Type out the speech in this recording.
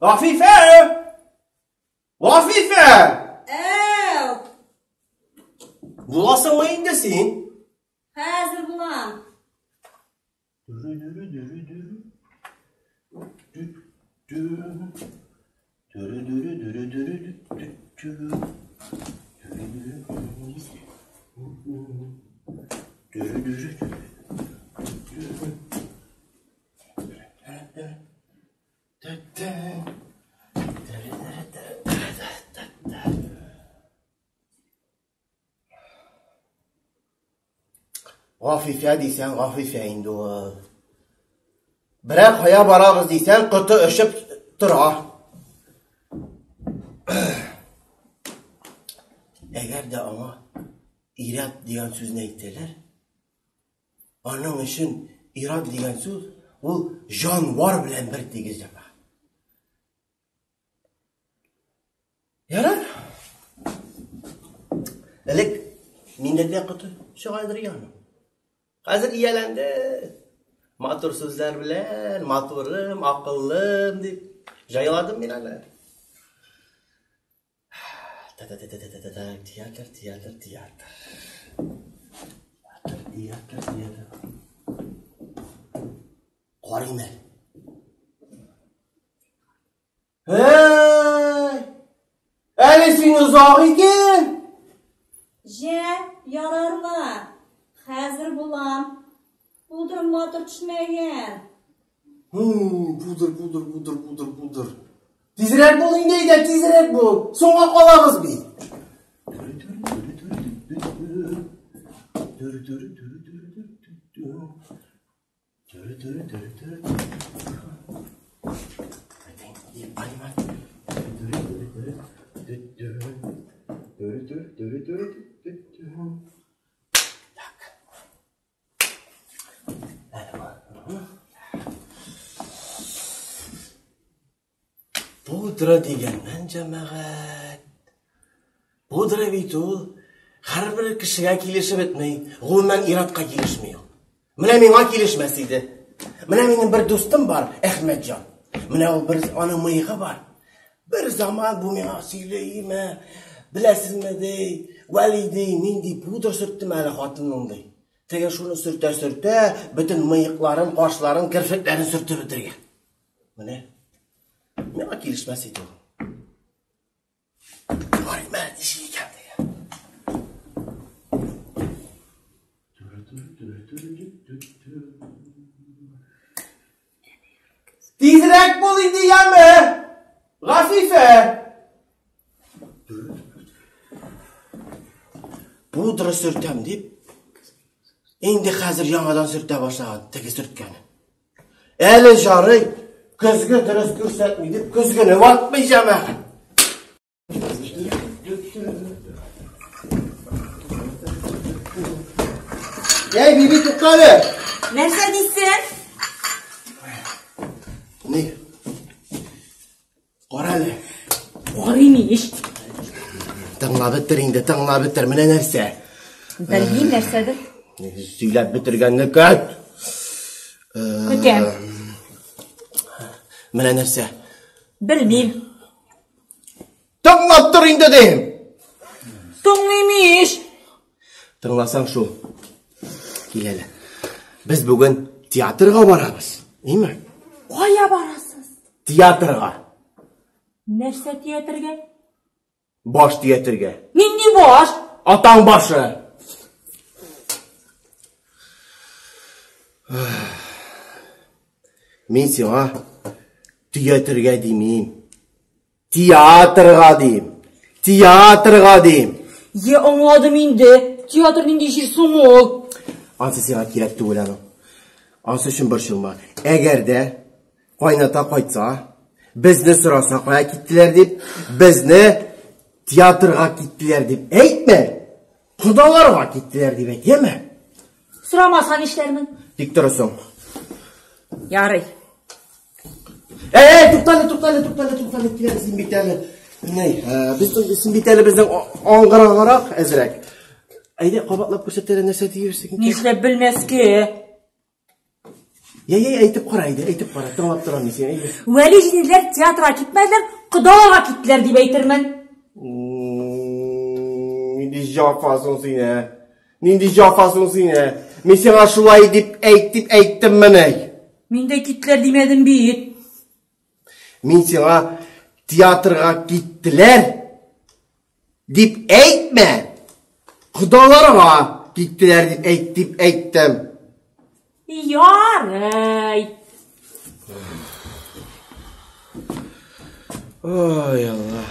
Гафифә! Гафифә! Әү! Буласыңмы инде син? Хәзер булам. Гафифә дисәң, Гафифә инде ул. Берәр кая барабыз дисәң, коты очып тора. Әгәр дә аңа ират дигән сүзне әйтсәләр, аның өчен ират дигән сүз ул җанвар белән бер тигез җәмәгать. Ярар. Элек миндә дә коты чыгадыр яны. Хәзер ияләнде. Матур сүзләр белән, матурым, акыллым дип җайладым мин аны. Та-та-та-та-та-та, театр, театр, театр. Театр, театр, театр. Карыйм әле. Эй! Әле син озак икән. Җә, ярарла. Хәзер булам. Пудрым матур төшмәгән. Пудр, пудр, пудр, пудр, пудр. Тизрәк бул инде әйдә, тизрәк бул. Соңга калабыз бит. Пудра дигәннән җәмәгать. Пудра бит ул һәрбер кешегә килешеп бетми. Гомумән ир-атка килешми ул. Менә миңа килешмәс иде. Менә минем бер дустым бар, Әхмәтҗан. Менә ул бер аның мыегы бар. Бер заман бу миңа сөйлиме, беләсезме ди, Вәли ди, мин ди пудра сөрттем әле хатынның ди. Теге шуны сөртә-сөртә, бөтен мыекларын, кашларын, керфекләрен сөртеп бетергән. Менә. Миңа килешмәс иде ул. Карыйм әле, ничек икән дигән. Тизрәк бул инде, яме! Гафифә! Пудра сөртәм дип, инде хәзер яңадан сөртә башлаган, теге сөрткәне. Әле жарый, көзге дөрес күрсәтми дип, көзгене ватмый җәмәгать. Әй, биби, тукта әле. Нәрсә дисең? Ни? Кара әле. Карыйм ич. Тыңлап бетер инде, тыңлап бетер. Менә нәрсә. Белмим нәрсәдер. Сөйләп бетергәнне көт. Көтәм. Менә нәрсә. Белмим. Тыңлап тор инде дим. Тыңлыйм ич. Тыңласаң шул. Кил әле. Без бүген театрга барабыз. Ниме? Кая барасыз? Театрга. Нәрсә театрга? Баш театрга. Нинди баш? Атаң башы. Мин сиңа театрга димим. Театрга дим. Театрга дим. Е, аңладым инде. Театр нинди җир соң ул? Ансы сиңа кирәк түгел аның. Ансы өчен борчылма. Әгәр дә кайната кайтса, безне сораса кая киттеләр дип, безне театрга киттеләр дип әйтмә. Кодаларга киттеләр дип әйт, яме? Сорамаса нишләрмен? Тик торасың. Ярый. Әй, туктале, туктале, туктале, туктале, килә син бит әле. Ни, без син бит әле безнең аңгыраграк әзрәк. Әйдә, кабатлап күрсәт әле, нәрсә диерсең икән? Нишләп белмәскә? Я, я, әйтеп кара, әйдә, әйтеп кара, тыңлап торам мин сине, әйдә. Вәли җизниләр театрга китмәделәр, кодаларга киттеләр дип әйтермен. Нинди җафа соң син, ә? Нинди җафа соң син, ә? Мин сиңа шулай дип әйт дип әйттеммени? Мин дә киттеләр димәдем бит. Мин сиңа театрга киттеләр дип әйтмә. Кодаларга киттеләр дип әйт дип әйттем. Ярый. Ой, Алла.